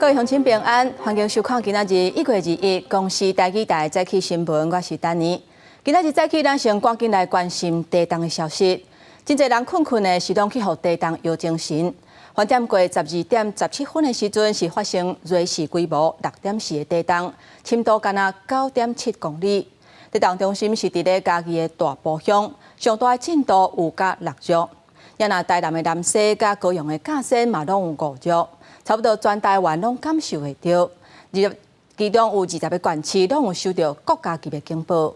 各位鄉親平安，歡迎收看今仔日1月21公視台語台早起新聞，我是丹妮。今仔日早起，咱先趕緊來關心地動的消息。真濟人睏睏的時攏去予地動搖精神。翻點過12點17分的時陣，是發生芮氏規模6.4的地動，深度干焦9.7公里。地動中心是佇咧嘉義的大埔鄉，上大的震度有甲6弱。也若台南的南勢佮高雄的甲仙嘛攏有5弱，差不多全台灣攏感受會著。其中有20個縣市攏有收著國家級的警報。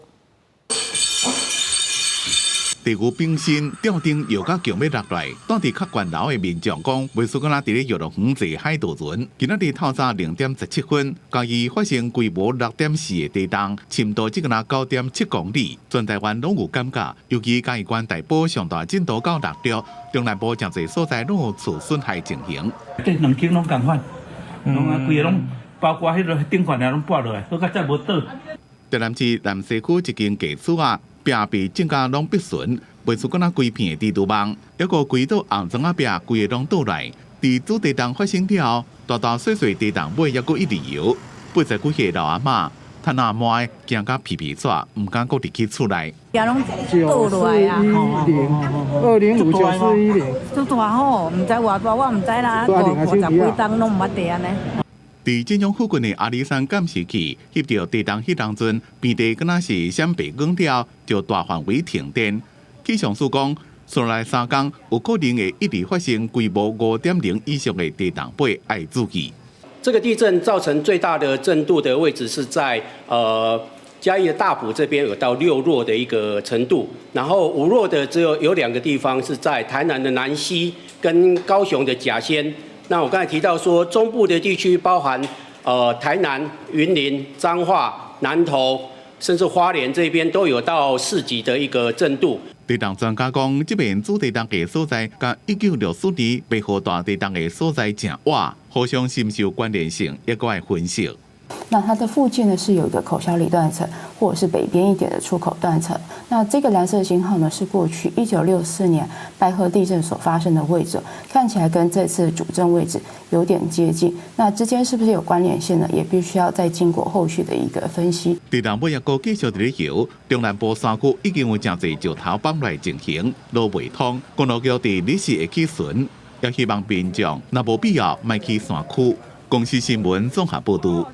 地牛冰心吊燈搖甲強欲落來，蹛佇較懸樓的民眾講，袂輸敢若佇咧遊樂園坐海盜船。今仔日透早0點17分，嘉義發生規模六點四的地動，深度只敢若9.7公里，全台灣攏有感覺。尤其嘉義縣大埔上大震度到6弱，中南部誠濟所在攏有厝損害情形。這兩間攏仝款，攏啊規个攏包括彼个頂懸也攏跌落來，好佳哉無倒。台南市南勢區一間家厝仔，壁被震甲攏破損，袂輸敢若規片的蜘蛛網，抑閣規道紅磚仔壁，規个攏倒來。佇主地動發生了後，大大細細地動尾抑閣一直搖。80幾歲老阿嬤，趁阿媽驚甲皮皮掣，毋敢閣入去厝內。也攏倒落來啊！ 2059410。足大吼，毋知偌大，我毋知啦。50幾冬攏毋捌地按呢。佇晉陽附近的阿里山監視器翕著地動彼當陣，平地敢若是閃白光了，就大範圍停電。氣象署講，紲來3工有可能會一直發生規模5.0以上的地動尾，愛注意。這個地震造成最大的震度的位置是在嘉義的大埔這邊有到6弱的一個程度，然後5弱的只有有兩個地方是在台南的南溪跟高雄的甲仙。那我剛才提到說，中部的地區包含台南、雲林、彰化、南投，甚至花蓮這邊都有到4級的一個震度。地動專家講，這遍主地動的所在，佮1964年白河大地動的所在誠倚，互相深受關聯性，抑閣愛分析。那它的附近呢是有一個口筱里斷層，或者是北邊一點的出口斷層。那這個藍色星號呢是過去1964年白河地震所發生的位置，看起來跟這次主震位置有點接近。那之間是不是有關聯性呢？也必須要再經過後續的一個分析。地動尾抑閣繼續佇咧搖，中南部山區已經有誠濟石頭崩來情形，路袂通，公路局佇日時會去巡，也希望民眾若無必要，莫去山區。公視新聞綜合報導。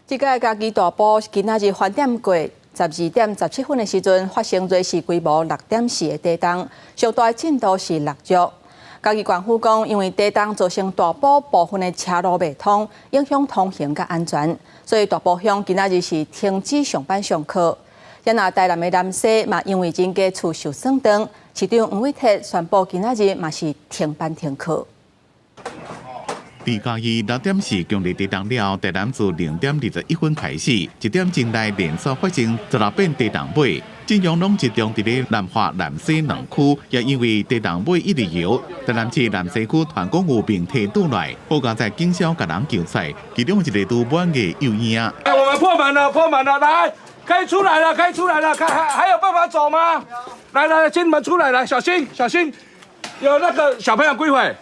這個嘉義大埔今仔日翻點過12點17分的時陣，發生芮氏規模六點四的地動，上大震度是6弱。嘉義縣府講，因為地動造成大埔部分的車路袂通，影響通行佮安全，所以大埔鄉今仔日是停止上班上課。也若台南的南勢嘛，因為人家厝受損斷，市長黃偉哲宣布今仔日嘛是停班停課。佇嘉義6.4強烈地動了後，台南自0點21分開始，一點鐘內連續發生16遍地動尾，震央攏集中佇咧南華、南勢兩區，也因為地動尾一直搖，台南市南勢區傳講有冰體倒來，好佳哉警消共人救出來，其中一個拄滿月幼嬰。我們破門了，破門了，來，可以出來了，可以出來了，看還有辦法走嗎？來來來，請你們出來，來，小心小心，有那個小朋友幾歲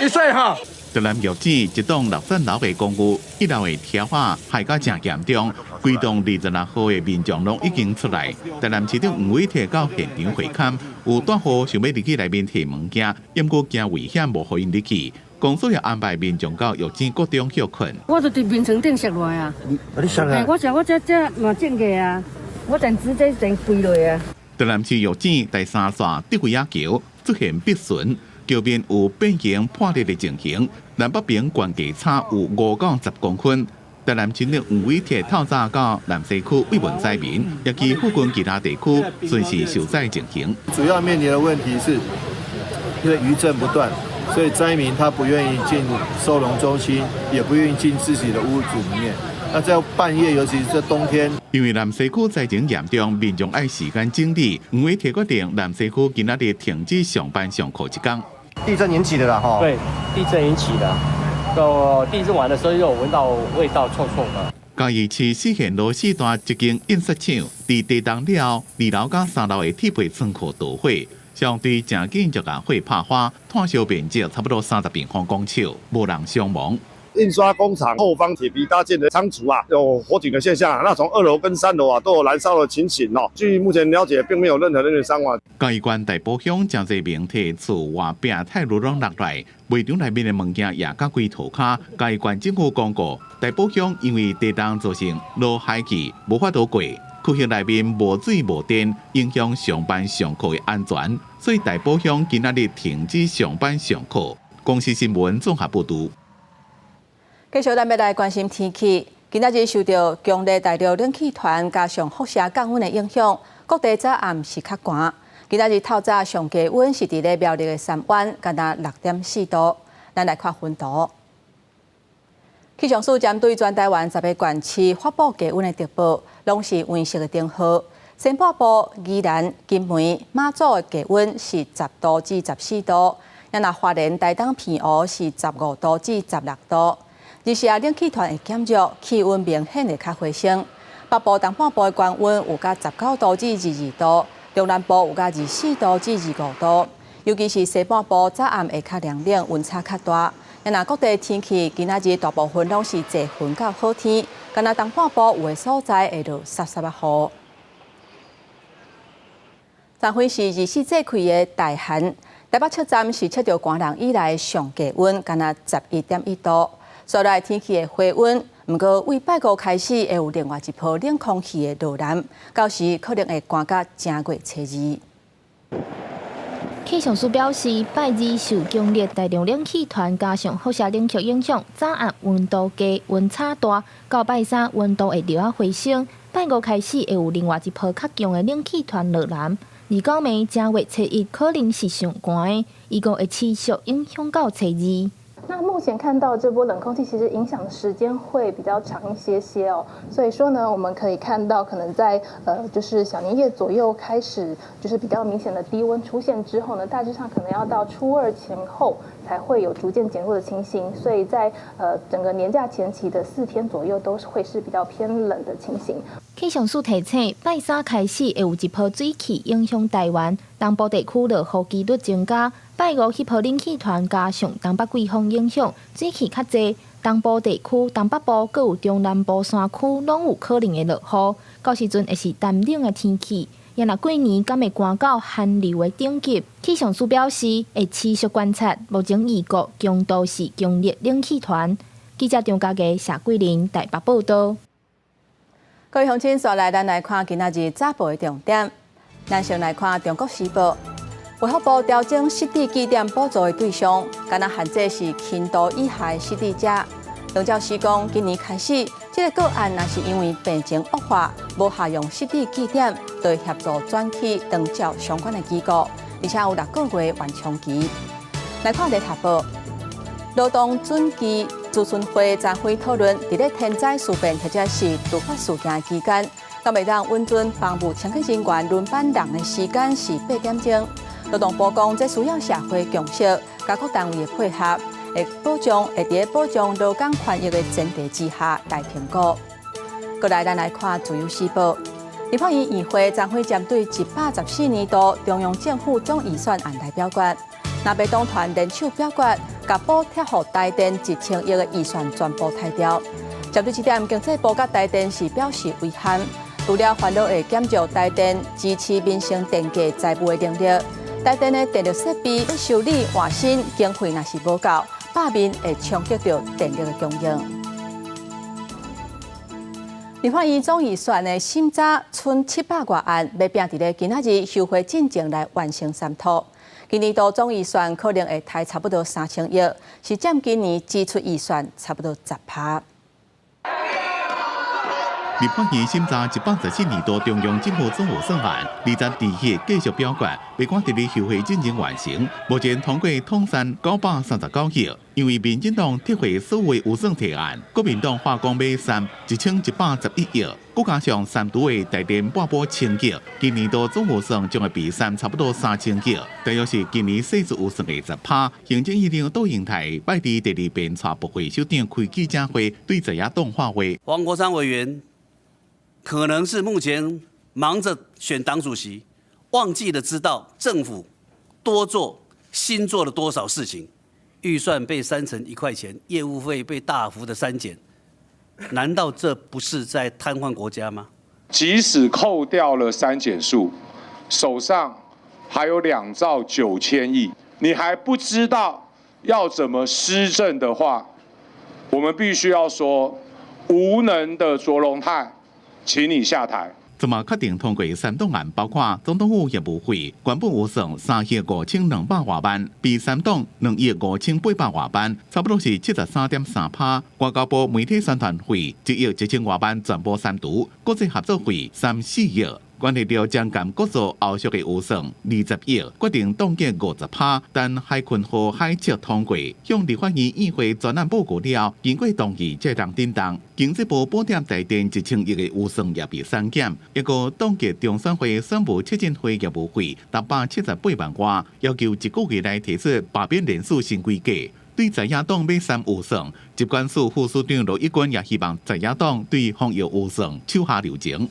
？1歲哈。台南玉井一棟6層樓的公寓，一樓的天花害甲誠嚴重，規棟26號的民眾攏已經出來。台南市長黃偉哲到現場會勘，有住戶想欲入去內面提物件，毋過驚危險，無予𪜶入去。公所也安排民眾到玉井國中歇睏。我就佇眠床頂摔落來啊！你摔啊？我摔我這這嘛震過啊！我全直接全跪落啊！台南市玉井第三線竹圍仔橋出現破損。橋面有變形破裂的情形，南北邊懸架差有5到10公分。台南市長黃偉哲透早到南勢區慰問災民，以及附近其他地區巡視受災情形。主要面臨的問題是，因為餘震不斷，所以災民他不願意進收容中心，也不願意進自己的屋子裡面。那在半夜，尤其是在冬天，因為南勢區災情嚴重，民眾愛時間整理。黃偉哲決定南勢區今仔日停止上班上課一工。地震引起的啦，哈。對，地震引起的。到地震完的時候，又聞到味道臭臭的。嘉義市四縣路四段一間印刷廠，佇地動了後，2樓佮3樓的鐵皮倉庫著火，相對誠緊就共火拍花，炭燒面積差不多30平方公尺，無人傷亡。印刷工廠後方鐵皮搭建的倉儲啊，有火警的現象。那從2樓跟3樓啊都有燃燒的情形哦。據目前了解，並沒有任何人員傷亡。嘉義縣大埔鄉誠濟名提厝外壁太路攏落來，賣場內面的物件也甲規塗跤。嘉義縣政府公告，大埔鄉因為地動造成落海氣，無法度過，區域內面無水無電，影響上班上課的安全，所以大埔鄉今仔日停止上班上課。公視新聞綜合報導。繼續咱欲來關心天氣，今仔日受著強烈大陸冷氣團加上輻射降溫的影響，各地早暗是較寒。今仔日透早上低溫是佇咧苗栗的三灣，干焦6.4度。咱來看雲圖。氣象署針對全台灣10個縣市發布低溫的特報，攏是黃色的燈號。西半部、宜蘭、金門、馬祖的低溫是10度至14度，若花蓮、台東、澎湖是15度至16度。日時冷氣團會減弱，氣溫明顯會較回升。北部、東半部的高溫有到19度至22度，中南部有到24度至25度。尤其是西半部早暗會較涼冷，溫差較大。若各地天氣今仔日大部分攏是濟雲到好天，干焦東半部有的所在會落澀澀仔雨。昨昏是24節氣的大寒，台北車站是測著寒人以來上低溫，干焦11.1度。紲來天氣會回溫，毋過對拜五開始會有另外一波冷空氣的落南，到時可能會寒到正月初二。氣象署表示，拜二受強烈大陸冷氣團加上輻射冷卻影響，早暗溫度低，溫差大。到拜三溫度會著仔回升，拜五開始會有另外一波較強的冷氣團落南。29暝正月初一可能是上寒的，預估會持續影響到初二。那目前看到這波冷空氣其實影響的時間會比較長一些些哦，所以說呢，我們可以看到可能在就是小年夜左右開始，就是比較明顯的低溫出現之後呢，大致上可能要到初二前後才會有逐漸減弱的情形，所以在整個年假前期的4天左右都會是比較偏冷的情形。氣象署提醒，拜三開始會有一波水汽影響台灣，東部地區落雨幾率增加。拜五彼波冷氣團加上東北季風影響，水汽較濟，東部地區、東北部閣有中南部山區攏有可能會落雨。到時陣會是乾冷的天氣。若過年敢會寒到寒流的等級？氣象署表示會持續觀察，目前預估強度是強烈冷氣團。記者張家傑、謝桂林台北報道。各位鄉親，紲來咱來看今仔日早報的重點。咱先來看《中國時報》，衛福部調整失智據點補助的對象，干焦限制是輕度以下的失智者。楊教授講，今年開始，這個個案若是因為病情惡化，無效用失智據點，就會協助轉去長照相關的機構，而且有6個月緩衝期。來看《聯合報》，勞動準基諮詢會昨昏討論，佇咧天災事變或者是突發事件期間，敢會當允准房務清潔人員輪班人的時間是8點鐘。勞動部講，這需要社會共識，佮各單位的配合，會佇咧保障勞工權益的前提之下來評估。過來，咱來看《自由時報》。立法院院會昨昏針對114年度中央政府總預算案來表決，藍白黨團聯手表決，共補貼予台電1000億的預算全部刣掉。針對這點，經濟部佮台電是表示遺憾，除了煩惱會減少台電支持民生電價財務的能力，台電的電力設備欲修理換新，經費若是無夠，罷免會衝擊著電力的供應。立法院總預算的審查，賰700外案，欲拚佇咧今仔日休會進前來完成三讀。今年度總預算可能會刣差不多3000億，是佔今年支出預算差不多10%。立法院審查114年度中央政府總預算案，22日繼續表決，欲趕佇咧休會進前完成。目前通過統算939億，因為民進黨撤回所有預算提案，國民黨話講欲刪1111億，閣加上刪除的台電撥補1000億，今年度總預算將會被刪差不多3000億，大約是今年歲數預算的10%。行政院長杜英台拜二第二遍帶部會首長開記者會，對在野黨喊話。黃國昌委員可能是目前忙着選黨主席，忘記了知道政府多做新做了多少事情。預算被刪成1塊錢，業務費被大幅的刪減，難道這不是在癱瘓國家嗎？即使扣掉了刪減數，手上還有2兆9千億，你還不知道要怎麼施政的話，我們必須要說，無能的卓榮泰，請你下台。這馬確定通過三黨案，包括總統府業務費，原本預算3億5200萬，比三黨2億5800萬，差不多是73.3%。外交部媒體宣傳費1億1000外萬全部刪除，國際合作費3.4億。關係到將近國造後續的預算20億，決定凍結50%，但海鯤號海測通過，向立法院議會專案報告了，經過同意才通振動。經濟部補貼台電1000億的預算也被刪減，一個凍結中選會選務促進會業務費678萬外，要求一個月內提出罷免人數新規格。對在野黨欲刪預算，疾管署副署長羅一鈞也希望在野黨對防疫預算手下留情。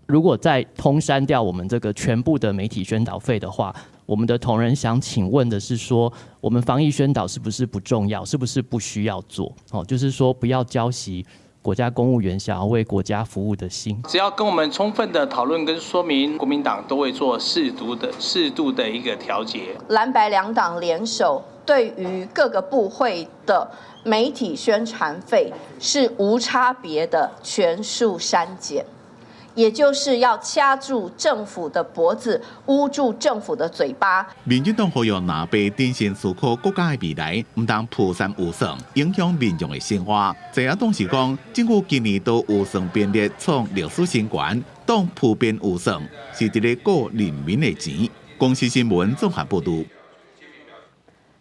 如果再通刪掉我們這個全部的媒體宣導費的話，我們的同仁想請問的是說，我們防疫宣導是不是不重要？是不是不需要做？哦，就是說不要澆熄國家公務員想要為國家服務的心。只要跟我們充分的討論跟說明，國民黨都會做適度的一個調節。藍白兩黨聯手，對於各個部會的媒體宣傳費是無差別的全數刪減。也就是要掐住政府的脖子，捂住政府的嘴巴。民進黨呼籲藍白謹慎思考國家的未來，毋通鋪刪預算，影響民眾的生活。在野黨是講，政府今年都預算編列創歷史新高，黨鋪編預算是佇咧顧人民的錢。公視新聞綜合報導。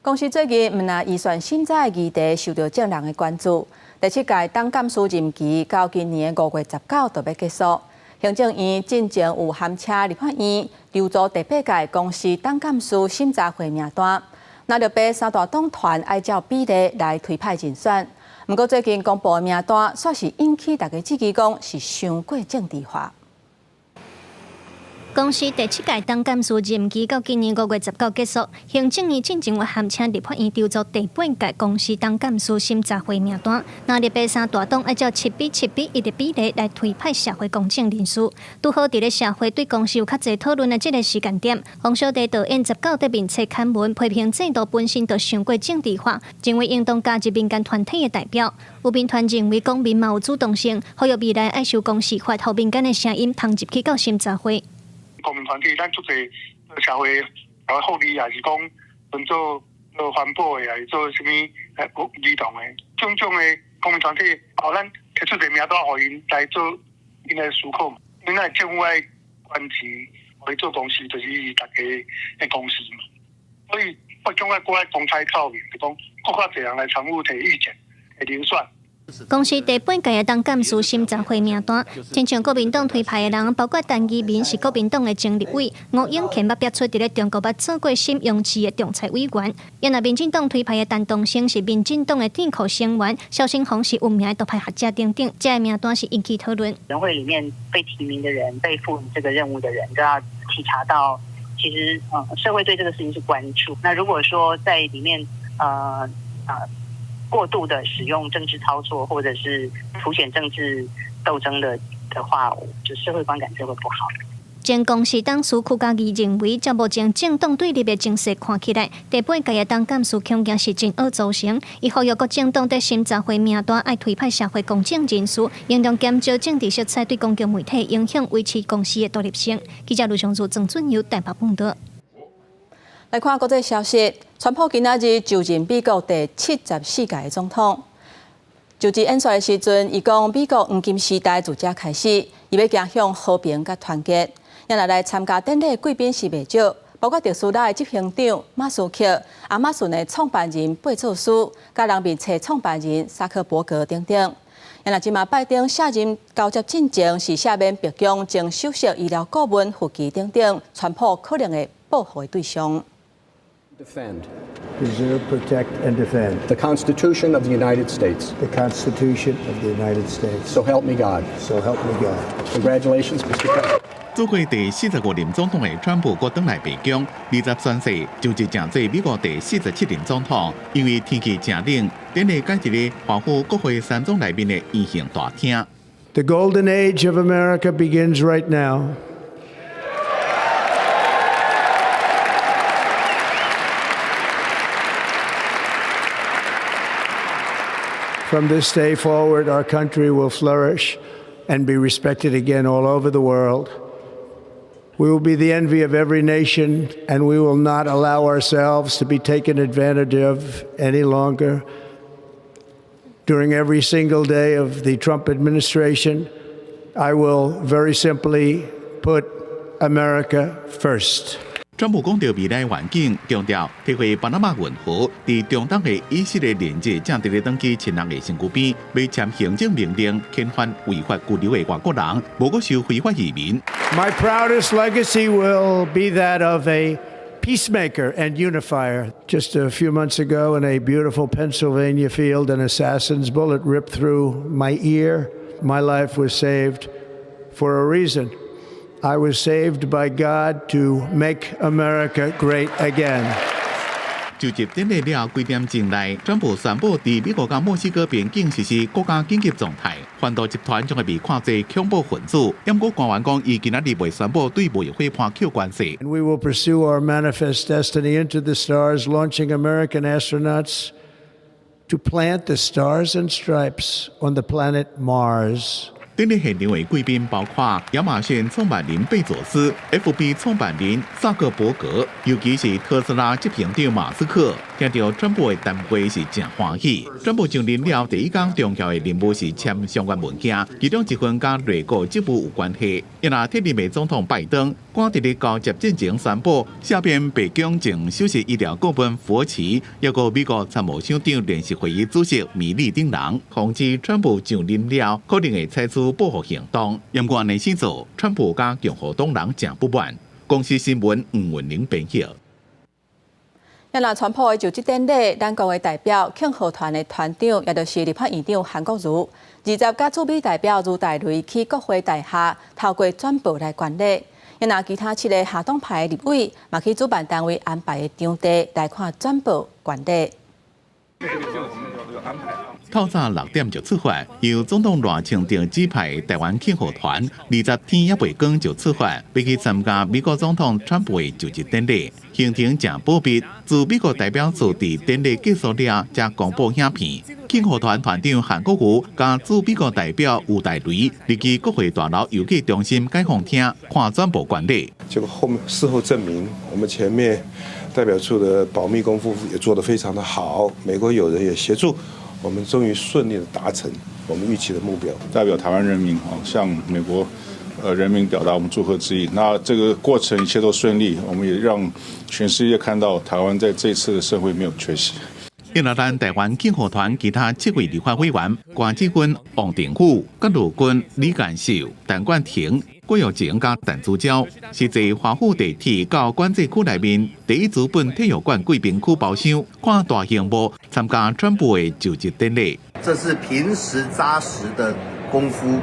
公視最近毋但預算審查的議題受到眾人的關注。第七屆黨監事任期到今年5月19就欲結束。行政院進前有函請立法院籌組第八屆公視黨監事審查會名單，藍綠白三大黨團愛照比例來推派人選。毋過最近公布的名單，煞是引起大家質疑，講是傷過政治化。公視第七屆黨監事任期到今年5月19結束，行政院進前有函請立法院籌組第八屆公視黨監事審查會名單，藍綠白三大黨按照7比7比1的比例來推派社會公正人士。拄好佇咧社會對公視有較濟討論的這個時間點，黃小弟導演十九佇面冊刊文批評制度本身就傷過政治化，認為應當加入民間團體的代表。有民團認為公民嘛有主動性，呼籲未來愛修公視法，予民間的聲音通入去到審查會。公民團體，咱足濟社會社會福利，也是講，分做做環保的，也是做啥物兒童的，種種的公民團體，哦，咱提出一個名單，予𪜶來做𪜶來思考。因為政府愛捐錢，予伊做公視，就是大家的公視嘛。所以我感覺閣愛公開透明，就講閣較濟人來參與提意見、提人選。公視第八屆的黨監事審查會名單，親像國民黨推派的人，包括陳其明是國民黨的前立委，吳永乾捌表出佇咧中國捌做過沈陽市的仲裁委員。也若民進黨推派的陳東升是民進黨的智庫成員，蕭勝宏是有名的獨派學者等等，這个名單是引起討論。委員會裡面被提名的人，被賦予這個任務的人，都要體察到，其實，社會對這個事情是關注。那如果說在裡面，過度的使用政治操作，或者是凸顯政治鬥爭的話，就社會觀感就會不好。前公視董事屈家義認為，照目前政黨對立的情勢看起來，第八屆的黨監事恐驚是真惡組成。伊呼籲各政黨佇審查會名單愛推派社會公正人士，應當減少政治色彩對公共媒體影響，維持公視的獨立性。記者盧尚如、鄭俊友台北報道。來看國際消息，川普今仔日就任美國第74屆的總統。就職演說的時陣，伊講美國黃金時代自這開始，伊欲走向和平佮團結。也來來參加典禮的貴賓是袂少，包括特斯拉的執行長馬斯克、亞馬遜的創辦人貝佐斯、佮人面冊創辦人薩克伯格等等。也若這馬拜登卸任交接進前，是赦免白宮前首席醫療顧問福奇等等，川普可能會報復的對象。 Defend. Preserve, protect, and defend. The Constitution of the United States. The Constitution of the United States. So help me God. So help me God. Congratulations, Mr. President. 做過第45任總統的川普閣轉來白宮，20宣誓就職成做美國第47任總統。因為天氣誠冷，典禮改佇咧華府國會山莊內面的圓形大廳。 The golden age of America begins right now. From this day forward, our country will flourish and be respected again all over the world. We will be the envy of every nation, and we will not allow ourselves to be taken advantage of any longer. During every single day of the Trump administration, I will very simply put America first. 川普講著未來願景，強調體會巴拿馬運河佇中東的以色列連接，正佇咧轉去親人的身軀邊，欲簽行政命令遣返違法居留的外國人，無閣收非法移民。 My proudest legacy will be that of a peacemaker and unifier. Just a few months ago, in a beautiful Pennsylvania field, an assassin's bullet ripped through my ear. My life was saved for a reason. I was saved by God to make America great again. 就職典禮了後幾點鐘內，川普宣布佇美國佮墨西哥邊境實施國家緊急狀態，販毒集團將會被看做恐怖分子。毋過官員講，伊今仔日袂宣布對貿易夥伴扣關稅。 And we will pursue our manifest destiny into the stars, launching American astronauts to plant the stars and stripes on the planet Mars. 典禮現場的貴賓包括亞馬遜創辦人貝佐斯、FB 創辦人薩克伯格，尤其是特斯拉執行長馬斯克。聽著川普的談話是誠歡喜。川普上任了後第一工重要的任務是簽相關文件，其中一份佮內閣職務有關係。伊若卸任的總統拜登，趕佇咧交接進前宣布，卸任白宮前首席醫療顧問佛奇，抑閣美國參謀首長聯席會議主席米利等人，通知川普上任了可能會採取報復行動。毋過按呢做，川普佮共和黨人誠不滿。公視新聞吳文玲編譯。若川普的就職典禮，咱國的代表慶賀團的團長，也就是立法院長韓國瑜，20佮駐美代表盧大雷去國會大廈，透過轉播來觀禮。若其他七个下黨派的立委，嘛去主辦單位安排的場地來看轉播觀禮。透早6點就出發，由總統賴清德指派台灣慶賀團，20天猶未光就出發，欲去參加美國總統川普的就職典禮。行程誠保密，駐美國代表處佇典禮結束了，才公布影片。慶賀團團長韓國瑜佮駐美國代表吳大雷，入去國會大樓郵寄中心解放廳看轉播觀禮。結果後面事後證明，我們前面代表處的保密功夫也做得非常的好，美國友人也協助。我們終於順利的達成我們預期的目標，代表台灣人民向美國人民表達我們祝賀之意。那這個過程一切都順利，我們也讓全世界看到台灣在這次的盛會沒有缺席。另外，咱台灣慶賀團其他七位立法委員關志軍、王定宇、葛如鈞、李幹秀、陳冠廷、郭玉晴佮陳珠嬌，是坐華府地鐵到管制區內面第一資本體育館貴賓區包廂看大螢幕參加川普的就職典禮。這是平時紮實的功夫，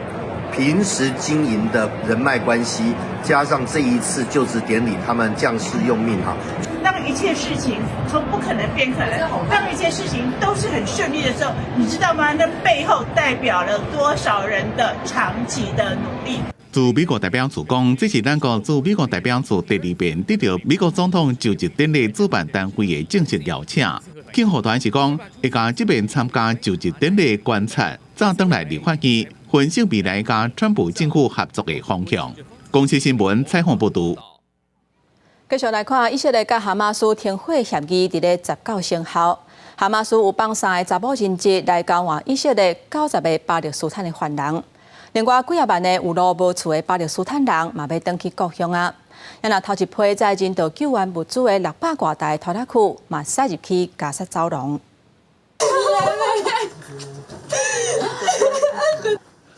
平時經營的人脈關係，加上這一次就職典禮，他們將士用命哈。當一切事情從不可能變可能，當一切事情都是很順利的時候，你知道嗎？那背後代表了多少人的長期的努力。駐美國代表處講，這是咱國駐美國代表處第二遍得著美國總統就職典禮主辦單位的正式邀請。慶賀團是講，會共這邊參加就職典禮觀察，再轉來立法院分析未來佮川普政府合作的方向。公視新聞採訪報導。繼續來看以色列佮哈馬斯停火協議佇咧19生效。哈馬斯有放三个查某人質來交換以色列90個巴勒斯坦的犯人。另外幾仔萬个有路無厝的巴勒斯坦人嘛欲轉去故鄉啊。若頭一批載人道救援物資的600外台拖拉庫嘛駛入去加薩走廊。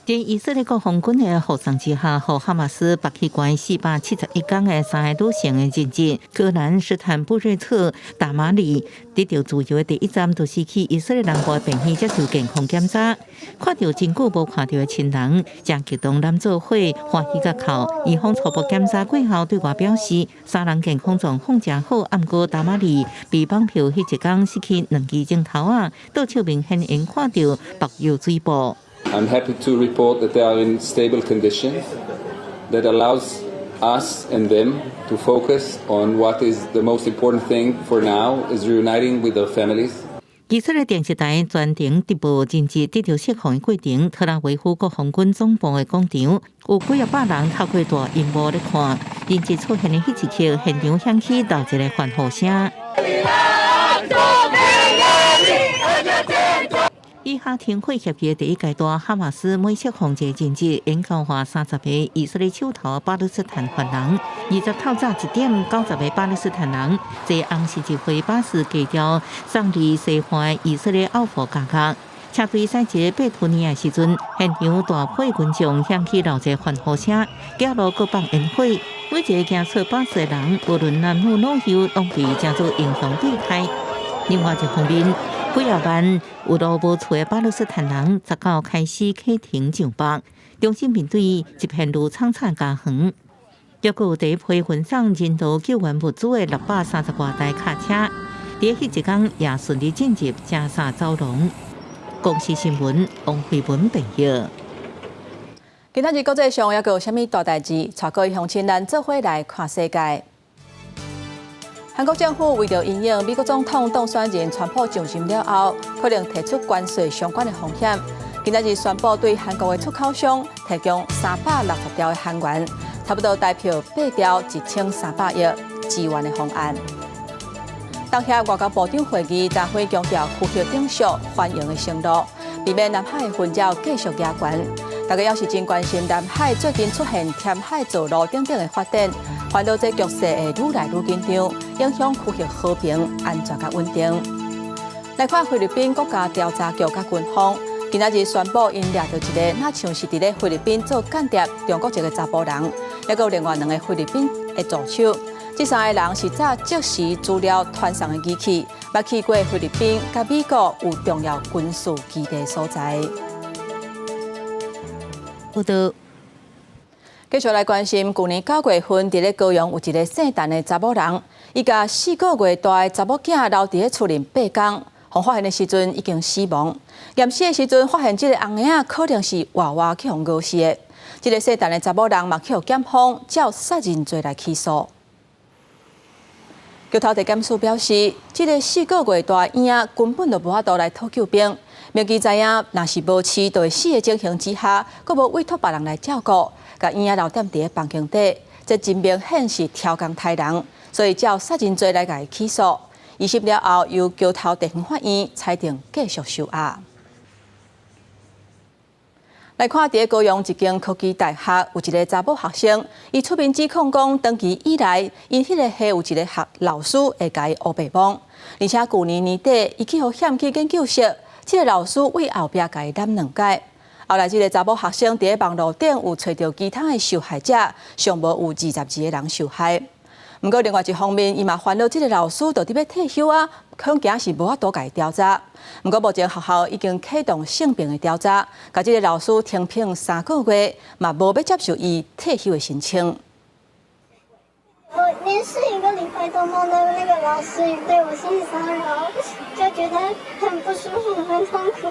佇以色列國防軍的護送之下，予哈馬斯縛去關471工的三个女性的人質，戈蘭斯坦布瑞特、達馬里得著自由的第一站，就是去以色列南部的病院接受健康檢查。看著真久無看著的親人，誠激動攬做伙歡喜甲哭。醫方初步檢查過後對外表示，三人健康狀況誠好，毋過達馬里被綁票彼一工失去兩支指頭仔，倒手明顯會看著縛藥水布。 I'm happy to report that they are in stable condition that allows us and them to focus on what is the most important thing for now, is reuniting with their families. 以色列電視台全程直播人質得著釋放的過程，特拉維夫國防軍總部的廣場有幾仔百人透過大螢幕咧看人質出現的彼一刻，現場響起熱烈的歡呼聲。以哈停火協議的第一階段，哈馬斯每釋放一个人質，會交換30個以色列手頭巴勒斯坦犯人。20透早1點，90個巴勒斯坦人坐紅十字會巴士駕轎送離西岸以色列奧佛監獄。車隊駛至貝圖尼亞時陣，現場大批群眾響起熱烈歡呼聲，沿路閣放煙火。每一個行出巴士的人，無論男女老幼，攏被當做英雄對待。另外一方面，幾仔萬有路無厝的巴勒斯坦人，19開始啟程上北，重新面對一片如蒼慘家園。抑閣有第一批運送人道救援物資的630外台卡車，佇彼一工也順利進入加沙走廊。公視新聞，王慧文編譯。今仔日國際上猶閣有啥物大代誌？帶各位鄉親咱做伙來看世界。韓國政府為著因應美國總統當選人川普上任了後，可能提出關稅相關的風險。今仔日宣布對韓國的出口商提供360兆的韓元，差不多代表8兆1300億支援的方案。當下外交部長會議昨昏強調區域永續繁榮的承諾，避免南海的紛擾繼續加懸。大家猶是真關心南海最近出現填海造陸等等的發展，煩惱這局勢會愈來愈緊張，影響區域和平、安全佮穩定。來看菲律賓國家調查局佮軍方，今仔日宣布，𪜶掠著一个若像是佇咧菲律賓做間諜中國籍的查埔人，猶閣有另外兩个菲律賓的助手。這三个人是早即時資料傳送的機器，捌去過菲律賓佮美國有重要軍事基地所在。報道。繼續來關心，舊年9月份，佇咧高雄有一个姓陳的查某人，伊共4個月大的查某囝留佇咧厝裡8工，予發現的時陣已經死亡。驗屍的時陣發現這个紅嬰仔可能是活活去予咬死的。這个姓陳的查某人嘛去予檢方照殺人罪來起訴。橋頭地檢署表示，這个4個月大嬰仔根本就無法度來討救兵。明知知影，若是無飼就會死的情形之下，閣無委託別人來照顧，共嬰仔留踮佇咧房間底，這真明顯是超工刣人，所以照殺人罪來共伊起訴。一審了後，由橋頭地方法院裁定繼續收押。來看，佇咧高雄一間科技大學，有一个查某學生，伊出面指控講，長期以來，𪜶彼个系有一个學老師會共伊烏白摸，而且舊年年底，伊去予嫌去研究室，這个老師對後壁共伊攬兩擺。後來，這个查某學生佇咧網路頂有揣著其他的受害者，上無有22個人受害。毋過另外一方面，伊嘛煩惱這个老師著佇欲退休啊，恐驚是無法度共伊調查。毋過目前學校已經啟動性病的調查，共這个老師停聘3個月，嘛無欲接受伊退休的申請。我連續一個禮拜都夢到那個老師對我性騷擾，就覺得很不舒服、很痛苦。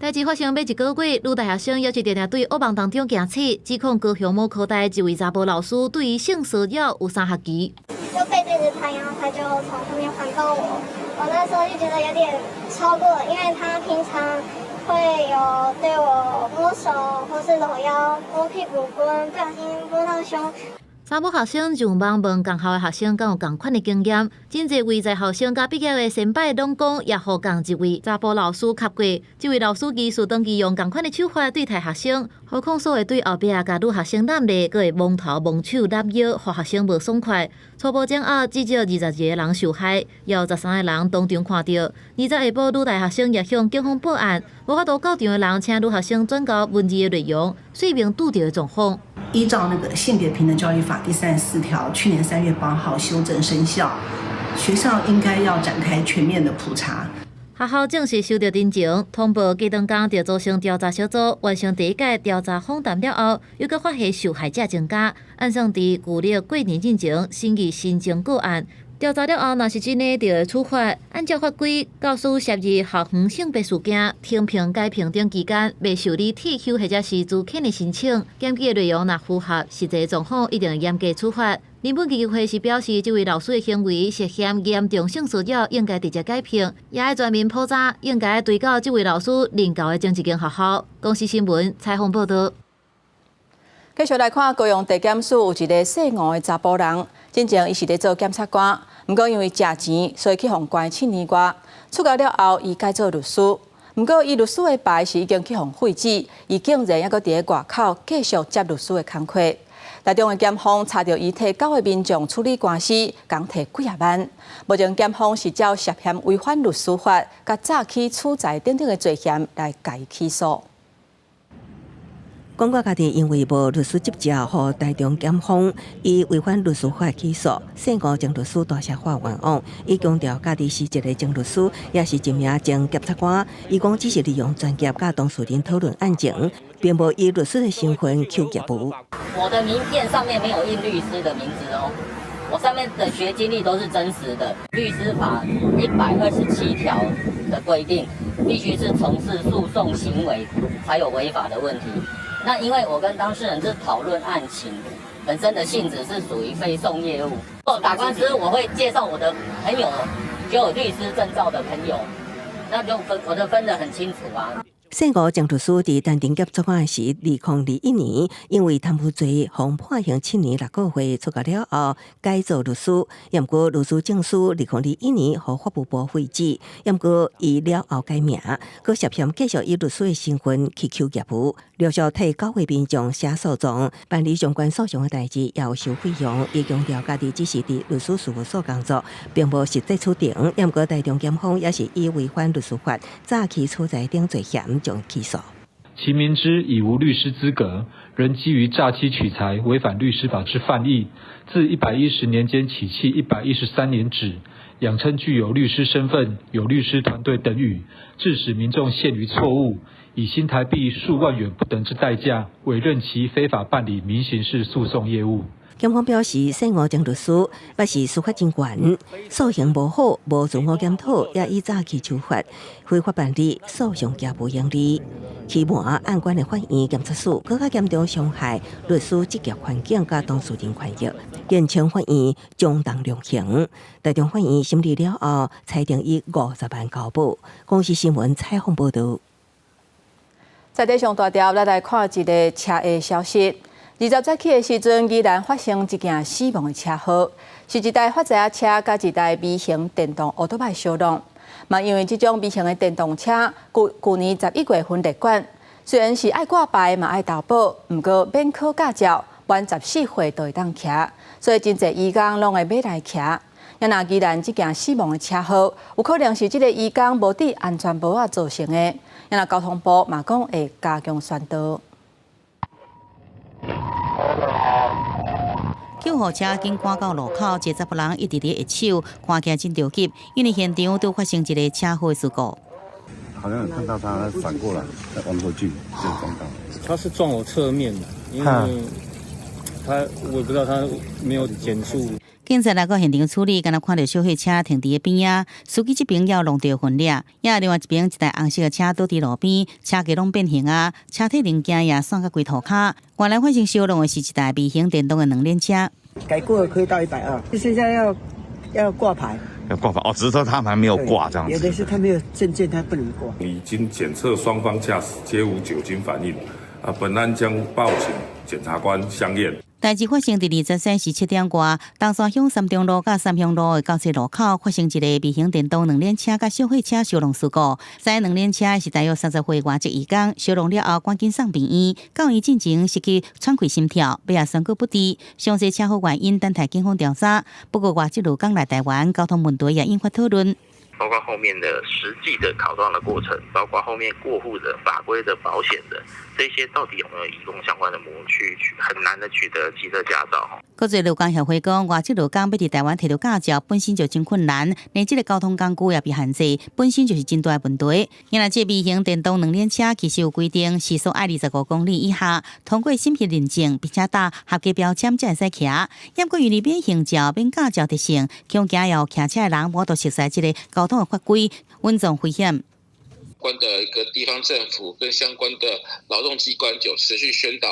代誌發生欲一個月，女大學生猶是定定對噩夢當中驚醒，指控高雄某科大一位查埔老師對伊性騷擾有三學期。就背對著他，然後他就從後面環抱我，我那時候就覺得有點超過，因為他平常會有對我摸手或是摟腰、摸屁股、不小心摸到胸。查某學生上網問仝校的學生敢有仝款的經驗，真濟位在學生佮畢業的先輩攏講，也予仝一位查埔老師恰過。這位老師疑似長期用仝款的手法對待學生，予控訴會對後壁共女學生攬咧，閣會摸頭摸手攬腰，予學生無爽快。初步偵後，至少22個人受害，也有13個人當場看著。20下晡，女大學生也向警方報案，無法度到場的人請女學生轉交文字的內容，說明拄著的狀況。依照那個性別平等教育法第34條，去年3月8號修正生效，學校應該要展開全面的普查。學校正式收到偵情，通報隔當工就組成調查小組，完成第一屆調查訪談了後，又閣發現受害者增加，按算佇舊曆過年進前審議新增個案。調查了後，若是真的，就會處罰。按照法規，教師涉入校園性別事件，停評改評等期間，袂受理退休或者是資遣的申請。檢舉的內容若符合實際狀況，一定會嚴格處罰。人本基金會是表示，這位老師的行為涉嫌嚴重性騷擾，應該直接改評，也愛全面普查，應該追究這位老師任教的前一間學校。公視新聞採訪報導。繼續來看高雄地檢署有一个姓吳的查埔人，進前伊是咧做檢察官，毋過因為食錢，所以去予關7年外。出獄了後，伊改做律師，毋過伊律師的牌是已經去予廢止，伊竟然猶閣佇咧外口繼續接律師的工課。台中的檢方查著伊替九个民眾處理官司，共提幾仔萬。目前檢方是照涉嫌違反律師法、佮詐欺取財等等的罪嫌來共伊起訴。講過家己因為無律師執照，予台中檢方以違反律師法起訴，姓吳前律師大聲發冤枉。伊強調家己是一个前律師，也是一名前檢察官。伊講只是利用專業佮當事人討論案情，並無以律師的身份求業務。我的名片上面沒有印律師的名字哦，我上面的學經歷都是真實的。律師法127條的規定，必須是從事訴訟行為才有違法的問題。那因為我跟當事人是討論案情，本身的性質是屬於非訟業務。我打官司，我會介紹我的朋友，就有律師證照的朋友，那就分我就分得很清楚啊。姓吳前律師佇擔任檢察官時，2021年因為貪污罪，予判刑7年6個月，出獄了後改做律師。毋過律師證書2021年予法務部廢止，毋過伊了後改名，閣涉嫌繼續以律師的身份去求業務，陸續替九位民眾寫訴狀、辦理相關訴訟的代誌，也有收費用。伊強調家己只是佇律師事務所工作，並無實際出庭。毋過台中檢方也是以違反律師法、詐欺取財等罪嫌將起訴。其明知已無律師資格，仍基於詐欺取財違反律師法之犯意，自110年間起迄113年止，佯稱具有律師身份、有律師團隊等語，致使民眾陷於錯誤，以新台幣數萬元不等之代價，委任其非法辦理民刑事訴訟業務。檢方表示，姓吳前律師不是司法人員，素行無好，無自我檢討，也以詐欺手法非法辦理訴訟業務盈利，欺瞞案管的法院檢察署，閣較嚴重傷害律師執業環境佮當事人權益，嚴請法院將當量刑。台中法院審理了後，裁定以50萬交保。公視新聞採訪報導。在這上大條，咱來看一个車禍消息。20早起的時陣，宜蘭發生一件死亡的車禍，是一台發財車佮一台微型電動歐多擺相撞。嘛，因為這種微型的電動車，舊舊年11月份列管，雖然是愛掛牌嘛愛投保，毋過免考駕照，滿14歲就會當騎，所以真濟移工攏會買來騎。若宜蘭這件死亡的車禍，有可能是這个移工無戴安全帽仔造成的。若交通部嘛講會加強宣導。救護車緊趕到路口，一個查埔人一直佇咧揮手，看起來真著急，因為現場拄發生一个車禍事故。好像有看到他反過來，再往後去就撞到。他是撞我側面的，因為他我也不知道他沒有減速。警察來到現場處理，敢若看著小貨車停佇咧邊仔，司機這邊猶弄著雲掠，也另外一邊一台紅色的車倒佇路邊，車架攏變形啊，車體零件也散甲規塗跤。原來發生相撞的是一台微型電動的兩輪車。改過可以到120，就現在要掛牌。要掛牌哦，只是說他們還沒有掛這樣子。有的是他沒有證件，他不能掛。已經檢測雙方駕駛皆無酒精反應，啊，本案將報請檢察官相驗。代誌發生佇23時7點外，東山鄉三中路佮三鄉路的交叉路口，發生一个微型電動兩輪車佮小貨車相撞事故。駛兩輪車是大約30歲外籍移工，相撞了後趕緊送病院，到院進前失去喘氣心跳，尾仔宣告不治。詳細車禍原因等待警方調查。不過外籍勞工來台灣，交通問題也引發討論。包括後面的實際的考照的過程，包括後面過戶的法規的保險的，這些到底有沒有移工相關的模去很難的取得機車駕照。國際勞工協會講，外籍勞工欲佇台灣摕著駕照本身就真困難，連這个交通工具也被限制，本身就是真大的問題。因為這微型電動兩輪車其實有規定，時速愛25公里以下，通過審核認證，並且打合格標籤才會使騎。毋過因為免行照、免駕照特性，恐驚有騎車的人無都熟悉這个交通的法規，穩撞危險。關的一個地方政府跟相關的勞動機關就持續宣導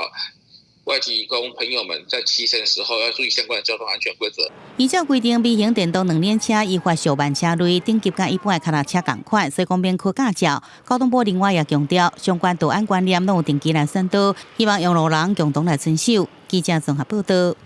外籍移工朋友們在騎乘時候要注意相關的交通安全規則。依照規定，微型電動兩輪車依法屬慢車類，等級佮一般的跤踏車仝款，所以講免考駕照。交通部另外也強調，相關道安觀念攏有定期來宣導，希望用路人共同來遵守。記者綜合報導。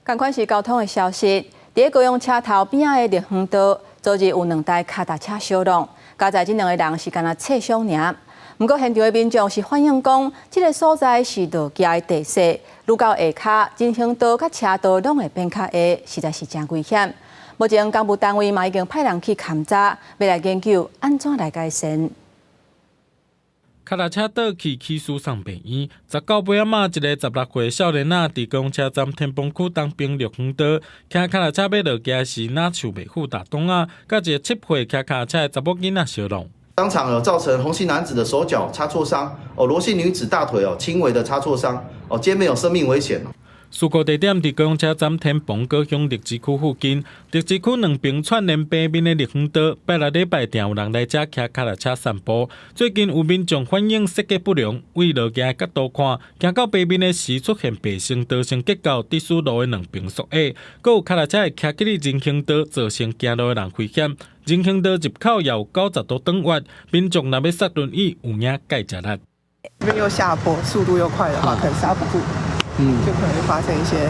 仝款是交通的消息，佇高雄車頭邊仔的綠園道，昨日有兩台跤踏車相撞，加載這兩个人是干焦擦傷爾。毋過現場的民眾是反映講，這个所在是落崎的地勢，愈到下跤，人行道佮車道攏會變較下，實在是誠危險。目前工務單位嘛已經派人去勘查，欲來研究按怎來改善。跤踏車倒去起訴送病院。19尾仔馬，一个16歲少年仔佇高雄車站天崩區東邊綠園道，騎跤踏車欲落崎時，若樹袂赴踏擋仔，佮一个7歲騎跤踏車的查某囡仔相撞。當場有造成洪姓男子的手腳擦挫傷，哦，羅姓女子大腿哦輕微的擦挫傷，哦，皆沒有生命危險。事故地點佇高雄車站天蓬高雄綠植區附近，綠植區兩邊串聯北面的綠園道，拜六禮拜定有人來遮騎跤踏車散步。最近有民眾反映設計不良，為落崎的角度看，行到北面的時出現白線導線結構，致使路的兩邊縮矮，閣有跤踏車會騎去人行道，造成行路的人危險。人行道入口也有90度轉彎，民眾若欲剎輪椅，有影蓋食力。這邊又下坡，速度又快的話，可能剎不住。就可能會發生一些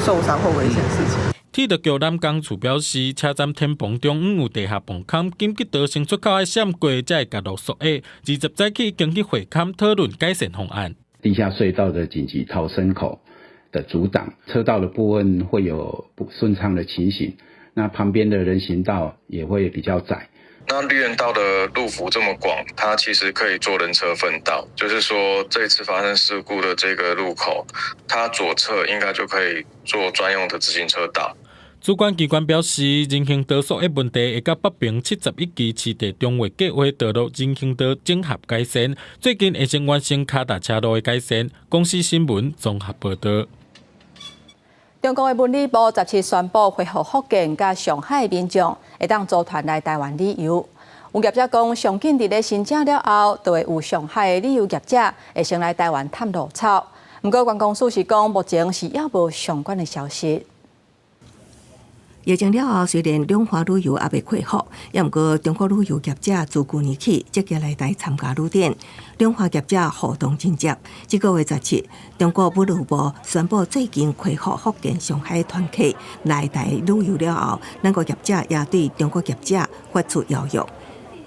受傷或危險事情。鐵道局南港處表示，車站天棚中央有地下泵坎，緊急逃生出口愛閃過才會共路縮矮。20早起已經去會勘討論改善方案。地下隧道的緊急逃生口的阻擋，車道的部分會有不順暢的情形，那旁邊的人行道也會比較窄。那綠園道的路幅這麼廣，它其實可以做人車分道，就是說這次發生事故的這個路口，它左側應該就可以做專用的自行車道。主管機關表示，人行道縮矮問題會佮北平71期市地重劃計畫道路人行道整合改善，最近會先完成跤踏車路的改善。公視新聞綜合報導。中國的文旅部17宣布恢復福建佮上海民眾會當組團來台灣旅遊。有業者講，上緊佇咧申請了後，就會有上海的旅遊業者會先來台灣探路草。毋過觀光署是講，目前是猶無相關的消息。疫情了後，雖然兩華旅遊猶未恢復，也毋過中國旅遊業者自舊年起積極來台參加旅展，兩華業者互動真濟。這個月17，中國文旅部宣布最近恢復福建、上海團客來台旅遊了後，咱國業者也對中國業者發出邀約。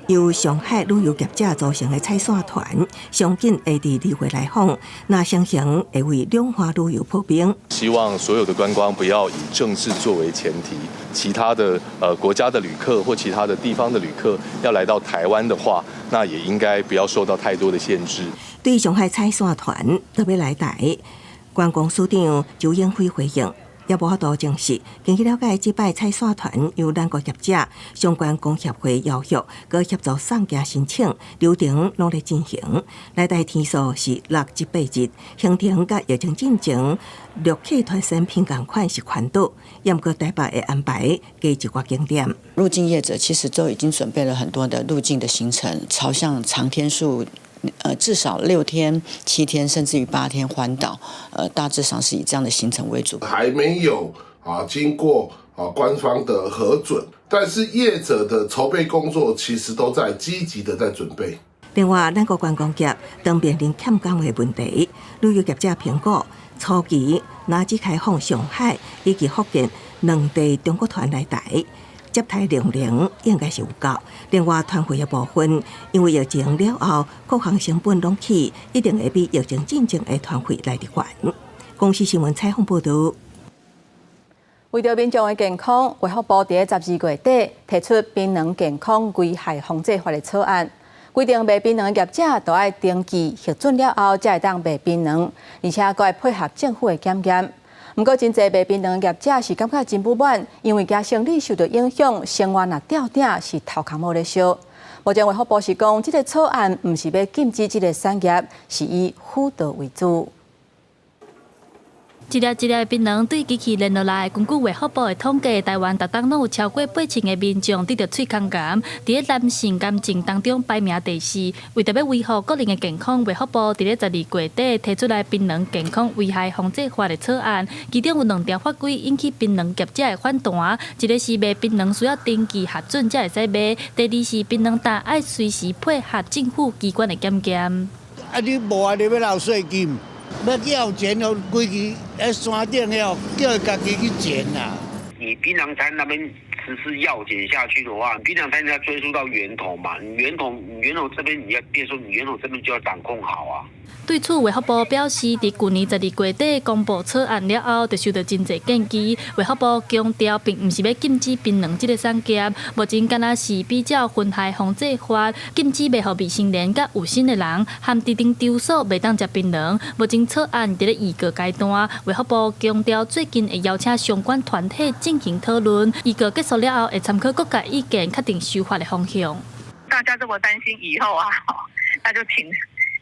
由上海旅遊業者組成的踩線團，上緊會佇2月來訪，若成行會為兩華旅遊破冰。希望所有的觀光不要以政治作為前提，其他的國家的旅客或其他的地方的旅客要來到台灣的話，那也應該不要受到太多的限制。對上海踩線團特別來台，觀光署長周永輝回應。也無法度證實。根據了解，這擺踩線團由咱國業者相關工協會邀約，閣協助送件申請流程攏咧進行。來台天數是6至8日，行程佮疫情進前陸客團產品仝款是寬島，也毋過台北會安排加一寡景點。入境業者其實都已經準備了很多的入境的行程，朝向長天數。至少6天、7天，甚至於8天環島，大致上是以這樣的行程為主。還沒有啊，經過啊官方的核准，但是業者的籌備工作其實都在積極的在準備。另外，咱國觀光業當面臨欠工的問題，旅遊業者評估初期若只開放上海以及福建兩地中國團來台，接待量能應該是有夠。另外，團費的部分，因為疫情了後，各項成本攏起，一定會比疫情進前的團費來得懸。公視新聞採訪報導。為著民眾的健康，衛福部佇咧12月底提出檳榔健康危害防制法的草案，規定賣檳榔的業者都愛登記核准了後，才會當賣檳榔，而且閣愛配合政府的檢驗。毋過，真濟賣檳榔的業者是感覺真不滿，因為驚生理受著影響，生活若吊鼎是頭殼帽咧燒。目前衛福部是講，這个草案毋是欲禁止這个產業，是以輔導為主。一粒一粒的檳榔對機器連落來。根據衛福部的統計，台灣逐冬攏有超過8000个民眾得著喙空癌，佇咧男性癌症當中排名第四。為著欲維護國人的健康，衛福部佇咧12月底提出來檳榔健康危害防制法的草案，其中有兩條法規引起檳榔業者的反彈。一个是賣檳榔需要登記核准才會使賣，第二是檳榔擔愛隨時配合政府機關的檢驗。啊，你無啊？你欲納稅金？欲要錢哦，規支佇山頂了，叫伊家己去撿啦。你檳榔攤那邊實施藥檢下去的話，檳榔攤要追溯到源頭嘛？你源頭，你源頭這邊你要，變說你源頭這邊就要掌控好啊。對此，衛福部表示，佇舊年12月底公布草案了後，就收到真濟建議。衛福部強調，並毋是欲禁止檳榔這个產業，目前敢若是比照薰害防制法，禁止賣予未成年佮有身的人，含指定場所袂當食檳榔。目前草案佇咧預告階段，衛福部強調，最近會邀請相關團體進行討論，預告結束了後，會參考各界意見，確定修法的方向。大家這麼擔心以後啊，那就請。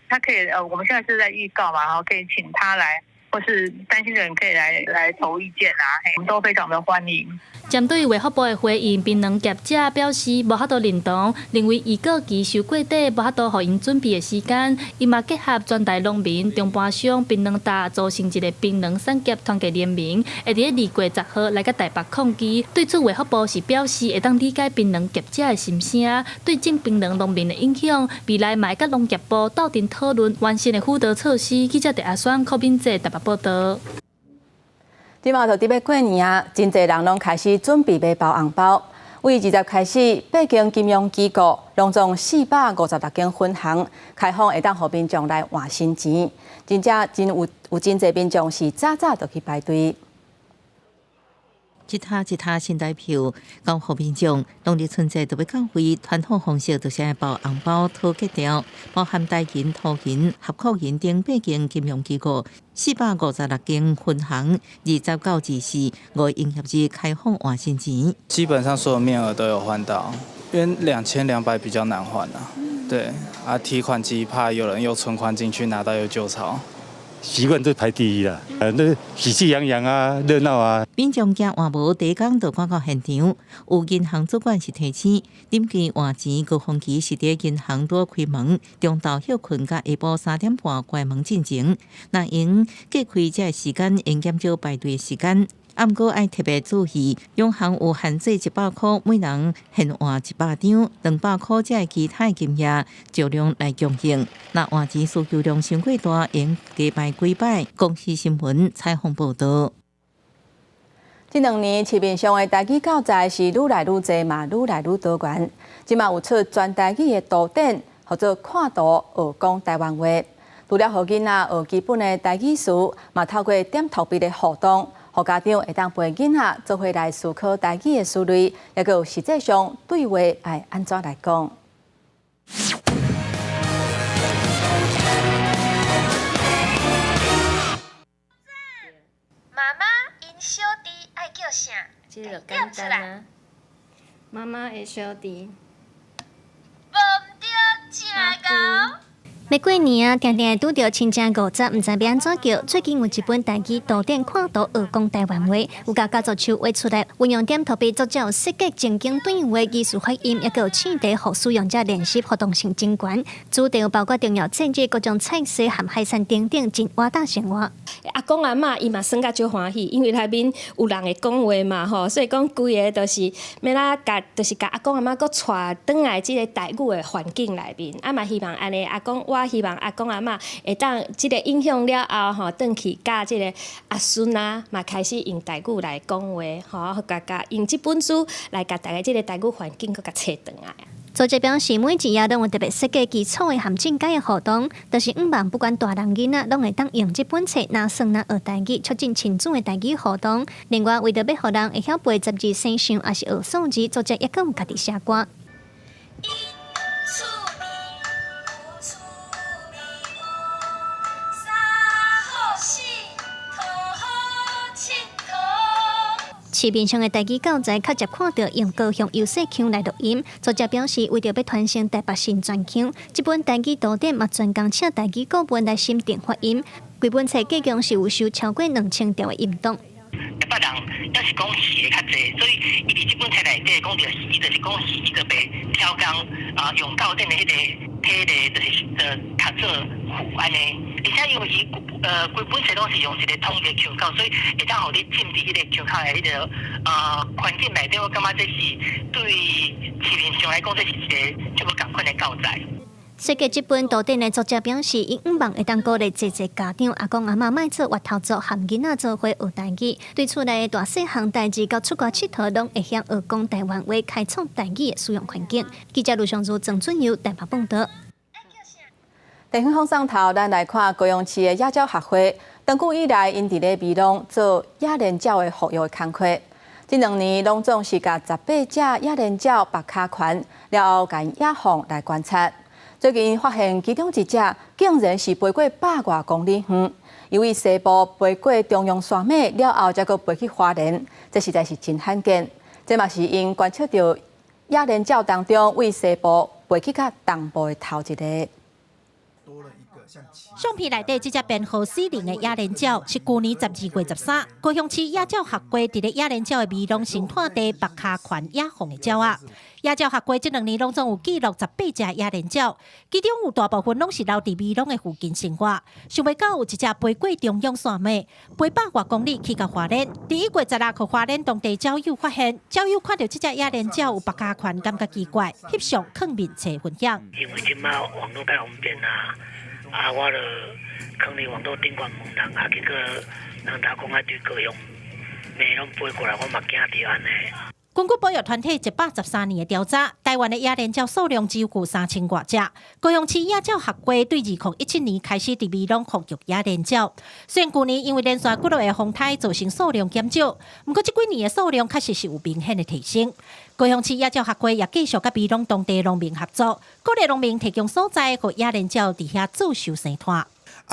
他可以，我們現在是在預告嘛，然後可以請他來，或是擔心的人可以來投意見啊，我們都非常的歡迎。針對衛福部的回應，檳榔業者表示無法度認同，認為預告期傷過短，無法度予𪜶準備的時間。伊嘛結合全台農民、中盤商、檳榔擔組成一个檳榔產業團結聯盟，會佇咧2月10號來佮台北抗議。對此，衛福部是表示會當理解檳榔業者的心聲，對種檳榔農民的影響，未來嘛會佮農業部鬥陣討論完善的輔導措施。記者鄭阿雙、柯敏哲台北報導。這馬就佇欲過年啊，真濟人攏開始準備欲包紅包。為20開始，八間金融機構攏總456間分行開放，會當予民眾來換新錢。真正真有有真濟民眾是早早就去排隊。一沓一沓新台票，交予民眾，農曆春節就欲到位，傳統方式就是愛包紅包討吉兆，包含台銀、土銀、合庫銀等八間金融機構，456間分行，20到24、5營業日開放換新錢。基本上所有面額都有換到，因為2200比較難換啊。對，啊提款機怕有人又存款進去拿到又舊鈔。習慣都排第一啦，那喜氣洋洋啊，熱鬧啊。民眾驚換無，第一工就趕到現場。有銀行主管是提醒，臨時換錢高峰期是佇銀行拄開門，中晝歇睏佮下晡3點半關門進前，若用隔開這个時間，會減少排隊時間。毋過愛特別注意，央行有限制100塊，每人現換100張，200塊才會其他金額照量來供應。若換錢需求量傷過大，會加排幾擺。公視新聞採訪報導。這兩年市面上的台語教材是愈來愈濟嘛，愈來愈多元。這馬有出全台語的圖典，號做看圖學講台灣話。除了予囡仔學基本的台語詞，嘛透過點塗筆的互動，予家長會當陪囡仔做伙來思考台語的思慮，抑閣有實際上對話愛按怎來講。媽媽，𪜶小弟愛叫啥？這個簡單啊。媽媽的小弟。無毋對，誠𠢕。欲過年啊，定定會拄著親情五十，毋知欲按怎叫。最近有一本台語圖典看圖學講台灣話，有共家族樹畫出來，運用點圖筆作者有設計情景對話、藝術發音，抑閣有試題，予使用者練習互動性真懸。主題有包括重要節日、各種菜色和海產等等，真活搭生活。阿公阿嬤伊嘛耍甲足歡喜，因為內面有人會講話嘛吼，所以講規個就是欲來共，就是共阿公阿嬤閣帶轉來這个台語的環境內面，啊嘛希望按呢阿公，我希望阿公阿嬤會當這个影響了後吼，轉去教這个阿孫啊，嘛開始用台語來講話，吼，共共用這本書來共大家這个台語環境閣共揣轉來。作者表示，每一頁攏有特別設計基礎的和進階的互動，就是向望不管大人囡仔，攏會當用這本冊若耍若學台語，促進親子的台語互動。另外，為著欲予人會曉背十二生肖，抑是學數字，作者抑閣有家己寫歌。一厝邊有厝邊五，三好四討好𨑨迌。市面上的台語教材較捷看著用高雄優勢腔來錄音。作者表示，為著欲傳承台北新傳腔，這本台語圖典嘛專工請台語顧問來審定發音。規本冊計共是有收超過2000條的音檔。台北人抑是講魚的較濟，所以伊佇這本冊內底講著魚，就是講魚，伊就袂超工啊，用教典的彼个體例，就是讀做魚按呢。而且因為伊規本冊攏是用一个統一的腔口，所以會當予你進佇彼个腔口的彼个環境內底，我感覺這是對市面上來講，這是一个足無仝款的教材。設計這本圖典的作者表示，伊向望會當鼓勵濟濟家長阿公阿嬤莫做越頭族，和囡仔做伙學台語，對厝內的大細項代誌到出外𨑨迌，攏會曉學講台灣話，開創台語的使用環境。記者盧尚如、鄭俊佑台北報導。地方放送頭，咱來看高雄市的野鳥學會，長久以來，𪜶佇咧美濃做野鸞鳥的復育的工課。這兩年攏總是共18隻野鸞鳥縛跤環，了後共野放來觀察。最近發現其中一隻竟然是飛過百外公里遠，由於西部飛過中央山脈了後，才閣飛去花蓮，這實在是真罕見。這嘛是𪜶觀測著野鸞鳥當中，對西部飛去較東部的頭一个。相片內底這隻編號40的野鸞鳥是舊年12月13，高雄市野鳥學會佇咧野鸞鳥的美濃生態地縛跤環野放的鳥仔。野鳥學會這兩年攏總有記錄18隻野鸞鳥，其中有大部分攏是留佇美濃的附近生活。想袂到有一隻飛過中央山脈，飛百外公里去到花蓮。佇1月16號，花蓮當地鳥友發現，鳥友看著這隻野鸞鳥有縛跤環，感覺奇怪，翕相囥面冊分享。因為這擺網路較方便啊。啊，我就囥佇網路頂懸問人，啊，結果人頭講愛對高雄，馬攏飛過來，我嘛驚著按呢。根據保育團體113年的調查，台灣的野鸞鳥數量只有過3000外隻。高雄市野鳥學會對2017年開始佇美濃復育野鸞鳥，雖然舊年因為連續幾落个風颱造成數量減少，毋過這幾年的數量確實是有明顯的提升。高雄市野鳥學會也繼續佮美濃當地農民合作，鼓勵農民提供所在，予野鸞鳥佇遐做岫生湠。啊，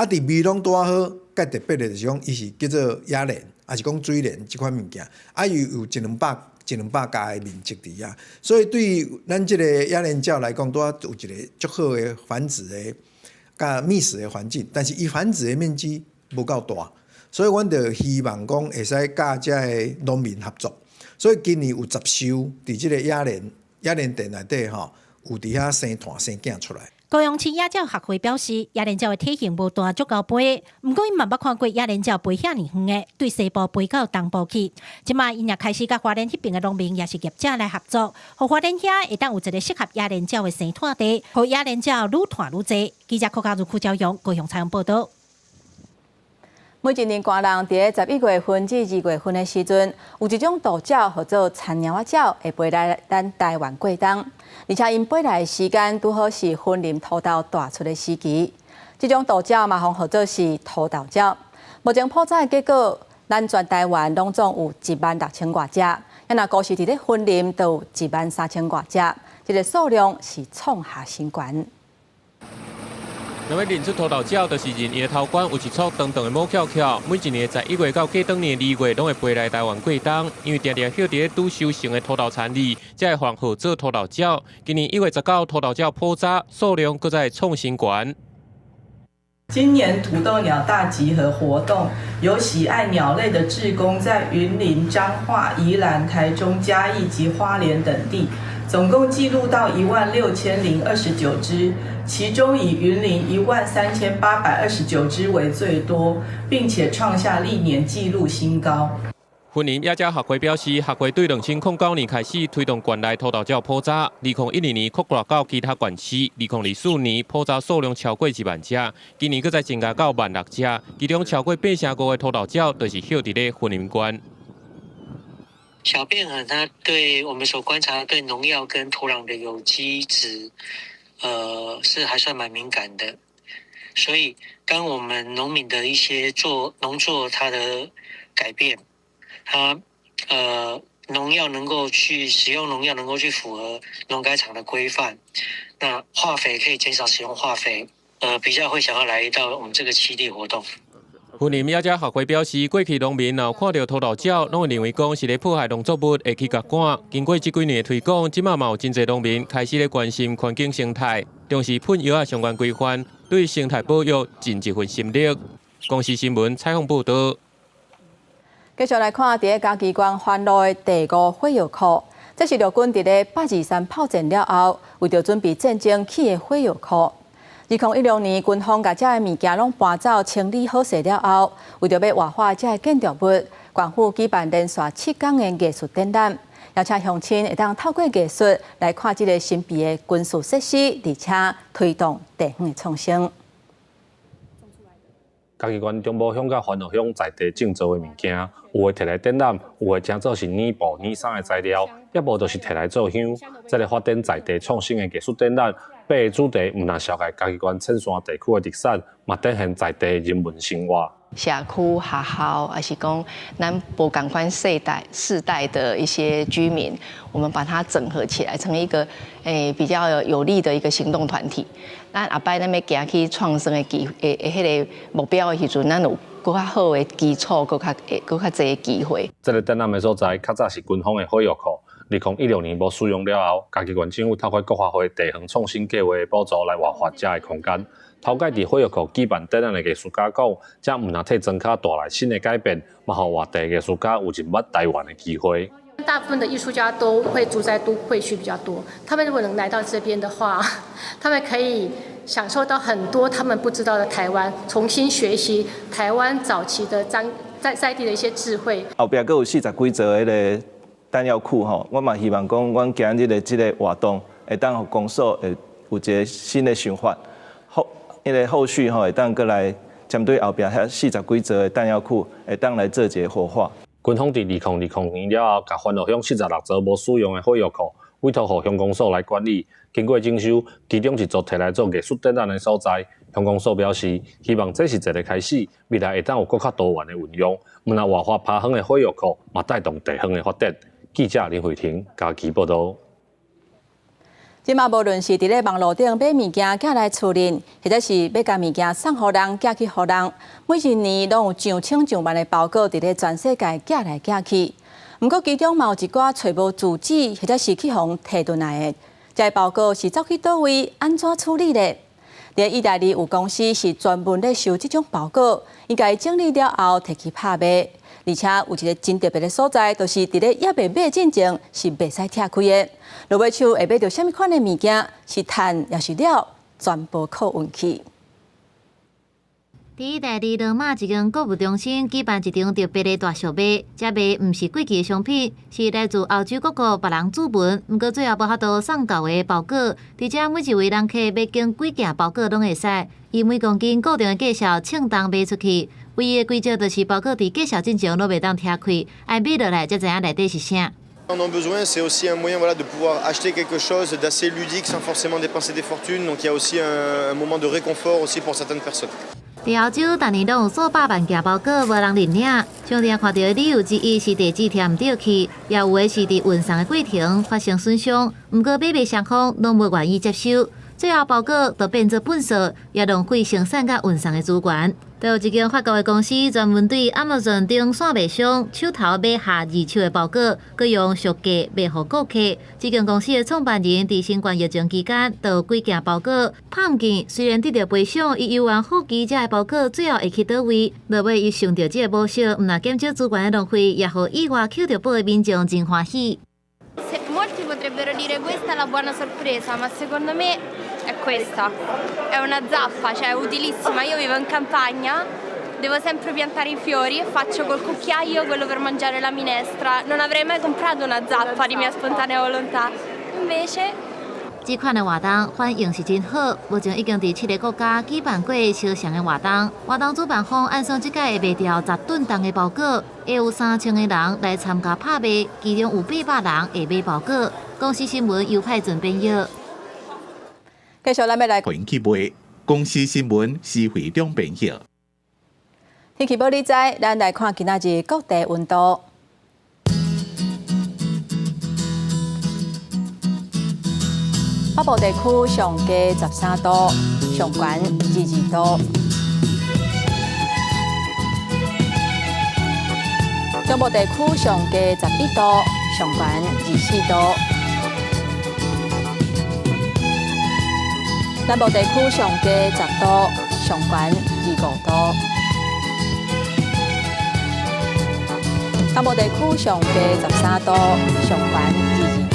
佇美濃拄仔好，較特別的就是講，伊是叫做野鸞，抑是講水鸞這款物件，啊，伊有一兩百、一兩百家的面積佇遐，所以對咱這個野鸞鳥來講，拄仔有一个足好的繁殖的、佮覓食的環境，但是伊繁殖的面積無夠大，所以阮就希望講會使佮遮个農民合作，所以今年有10岫佇這个野鸞野鸞田內底吼，有佇遐生湠生囝出來。高雄市野鳥學會表示，野鸞鳥的體型無大，足𠢕飛，毋過𪜶嘛捌看過野鸞鳥飛遐爾遠的，對西部飛到東部去。這擺𪜶也開始佮花蓮彼爿的農民抑是業者來合作，予花蓮遐會當有一个適合野鸞鳥的生湠地，予野鸞鳥愈湠愈濟。記者柯家如、柯朝陽高雄採訪報導。每一年寒人佇咧11月份至2月份的時陣，有一種渡鳥號做田鳥仔鳥，會飛來咱台灣過冬。而且𪜶飛來的時間拄好是雲林土豆大出的時期。這種渡鳥嘛，予號做是土豆鳥。目前普查的結果，咱全台灣攏總有1萬6千外隻，若孤是佇咧雲林，就有1萬3千外隻，這个數量是創下新高。若欲認出土豆鳥，就是認伊的頭冠有一撮長長的毛翹翹。每一年的11月到過轉年的2月，攏會飛來台灣過冬。因為定定歇佇咧拄收成的土豆田裡，才會予號做土豆鳥。今年1月19，土豆鳥普查數量閣再創新高。今年土豆鳥大集合活動，由喜愛鳥類的志工在雲林、彰化、宜蘭、台中、嘉義及花蓮等地，總共記錄到16,029隻，其中以雲林13,829隻為最多，並且創下歷年紀錄新高。雲林野鳥學會表示，學會對2009年開始推動縣內塗豆鳥普查，2012年擴大到其他縣市，2024年普查數量超過1萬隻，今年閣再增加到1.6萬隻，其中超過85%的塗豆鳥就是歇佇咧雲林縣。小便鴴它對我們所觀察，對農藥跟土壤的有機質，是還算蠻敏感的，所以當我們農民的一些做農作它的改變。它農藥能夠去使用農藥，能夠去符合農改場的規範。那化肥可以減少使用化肥，比較會想要來到我們這個棲地活動。雲林野鳥學會表示，過去農民若看著塗豆鳥，攏會認為講是咧破壞農作物，會去共趕。經過這幾年的推廣，這馬嘛有真濟農民開始咧關心環境生態，重視噴藥仔相關規範，對生態保育盡一份心力。公視新聞採訪報導。繼續來看佇咧嘉義縣番路的第五火藥庫，這是陸軍佇咧八二三炮戰了後，為著準備戰爭起的火藥庫。2016年，軍方共遮的物件攏搬走清理好勢了後，為著欲活化遮的建築物，縣府舉辦連續7天的藝術展覽，邀請鄉親會當透過藝術來看這個神秘的軍事設施，而且推動地方的創生。嘉義縣中部鄉佮番路鄉在地種植的物件，有的提來展覽，有的成做是染布、染衫的材料，抑無就是提來做香。這个發展在地創新的藝術展覽，八个主題毋但紹介嘉義縣淺山地區的特產，嘛展現在地人文生活。社區、學校，抑是講咱無仝款世代、世代的一些居民，我們把它整合起來，成一個比較有力的一個行動團體。咱後擺咱欲行去創生的機的彼个目標的時陣，咱有閣較好的基礎，閣較濟的機會。這个展覽的所在，較早是軍方的火藥庫。2016年無使用了後，嘉義縣政府透過國發會地方創新計畫的補助來活化遮的空間。頭擺佇火藥庫舉辦展覽的藝術家講，這毋但替莊跤帶來新的改變，嘛予外地藝術家有入捌台灣的機會。大部分的藝術家都會住在都會區比較多，他們如果能來到這邊的話，他們可以享受到很多他們不知道的台灣，重新學習台灣早期的在地的一些智慧。後壁閣有四十幾座彼个彈藥庫吼，我嘛希望講，阮今日的這个活動會當予公所會有一個新的想法，後因為後續吼會當閣來針對後壁遐四十幾座的彈藥庫，會當來做一个活化。軍方佇2020年了後，共番路鄉76座無使用的火藥庫委託予鄉公所來管理。經過整修，其中一座提來做藝術展覽的所在。鄉公所表示，希望這是一个開始，未來會當有閣較多元的運用。毋但活化趴荒的火藥庫，嘛帶動地方的發展。記者林慧婷嘉義報導。這馬無論是佇咧網路頂買物件寄來厝裡，或者是欲共物件送予人、寄去予人，每一年攏有上千上萬的包裹佇咧全世界寄來寄去。毋過其中嘛有一寡揣無住址，或者是去予人提轉來的，這个包裹是走去佗位，按怎處理咧？佇意大利有公司是專門咧收這種包裹，伊共伊整理了後提去拍賣。而且有一个真特別的所在，就是佇咧猶未買進前是袂使拆開的。落尾手會買著啥物款的物件，是趁抑是了，全部靠運氣。佇意大利羅馬一間購物中心舉辦一場特別的大俗賣，這賣毋是過期的商品，是來自歐洲各國別人主文，毋過最後無法度送到的包裹。佇遮每一位人客欲揀幾件包裹攏會使，以每公斤固定的價數稱重賣出去。唯一的規則就是包裹佇寄售進前攏袂當拆開，愛買落來才知影內底是啥。 En ont besoin, c'est aussi un moyen, voilà, de pouvoir acheter quelque chose d'assez ludique sans forcément dépenser des fortunes. Donc il y a aussi un moment de réconfort aussi pour certaines personnes. 佇歐洲，逐年攏有數百萬件包裹無人認領，常常看著的理由之一是地址填毋著去，也有的是佇運送的過程發生損傷。毋過買賣雙方攏無願意接收，最後包裹就變做糞埽，也浪費生產佮運送的資源。就有一間法國的公司專門對 Amazon 頂線賣商手頭買下二手的包裹，閣用俗價賣予顧客。這間公司的創辦人佇新冠疫情期間，就有幾件包裹拍毋見，雖然得著賠償，伊猶原好奇這个包裹最後會去佗位。落尾伊想著這个模式，毋但減少資源的浪費，也予意外抾著寶的民眾真歡喜。 Molti potrebbero dire questa è la buona sorpresa, ma secondo me è questa. È una zappa, cioè è utilissima. Io vivo in campagna, devo sempre piantare i fiori e faccio col cucchiaio quello per mangiare la minestra. Non avrei mai comprato una zappa di mia spontanea volontà. Invece 這款的活動反應是真好，目前已經佇七个國家舉辦過相像的活動。活動主辦方按算這屆會賣掉10噸重的包裹，會有3000個人來參加拍賣，其中有800人會買包裹。公視新聞尤派準編譯。繼續咱欲來歡迎去買。公視新聞施惠中編譯。天氣報你知，咱來看今仔日各地溫度。北部地區上低13度，上懸22度。中部地區上低11度，上懸24度。南部地區上低10度，上懸25度。東部地區上低13度，上懸22度。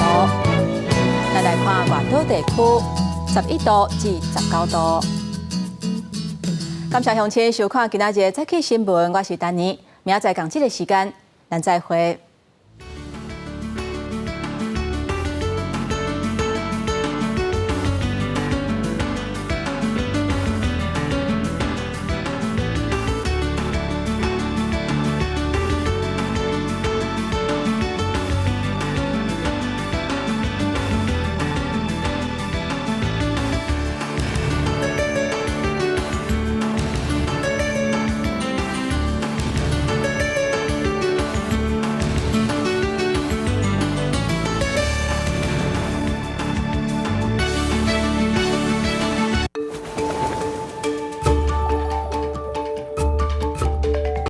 咱來看外島地區，11度至19度。感謝鄉親收看今仔日的早起新聞，我是丹妮，明仔載仝這个時間，咱再會。